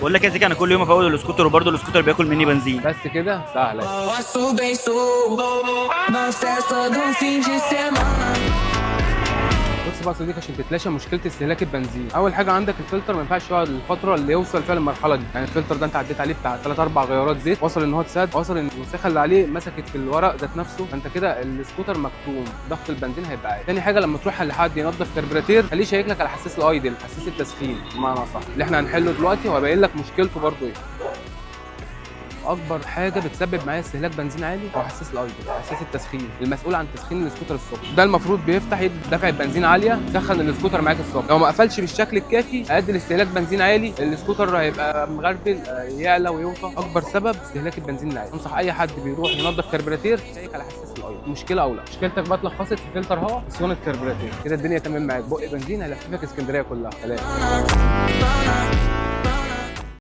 بقول لك يا زيكا، انا كل يوم افول السكوتر وبرضه السكوتر بياكل مني بنزين. بس كده سهله. Nosso beijo na festa do fim de semana. بص بقى يا صديقي، عشان تتلاشى مشكلة استهلاك البنزين، اول حاجة عندك الفلتر ما ينفعش يقعد الفترة اللي يوصل فيها للمرحلة دي. يعني الفلتر ده انت عديت عليه بتاع 3 4 غيارات زيت، وصل ان هو اتسد، وصل ان الوساخه اللي عليه مسكت في الورق ذات نفسه، فانت كده السكوتر مكتوم، ضغط البنزين هيبقى عالي. تاني حاجه، لما تروح لحد ينظف كربراتير خليه يشيك لك على حساس ال idle، حساس التسخين بمعنى صح، اللي احنا هنحله دلوقتي وهبين لك مشكلته برضه ايه. اكبر حاجة بتسبب معايا استهلاك بنزين عالي هو حساس ال idle، حساس التسخين المسؤول عن تسخين السكوتر الصبح. ده المفروض بيفتح يدي دفعه بنزين عاليه، يسخن السكوتر معاك الصبح. لو ما قفلش بالشكل الكافي هيؤدي لاستهلاك بنزين عالي، السكوتر هيبقى مغربل، يعلى ويوطى. اكبر سبب استهلاك البنزين العالي. انصح اي حد بيروح ينظف كربراتير يشيك على حساس ال idle. مشكلة او لا، مشكلتك بقى اتلخصت في فلتر هواء، صيانة كربراتير، كده الدنيا تمام معاك. بق بنزين هيلففك اسكندرية كلها. سلام.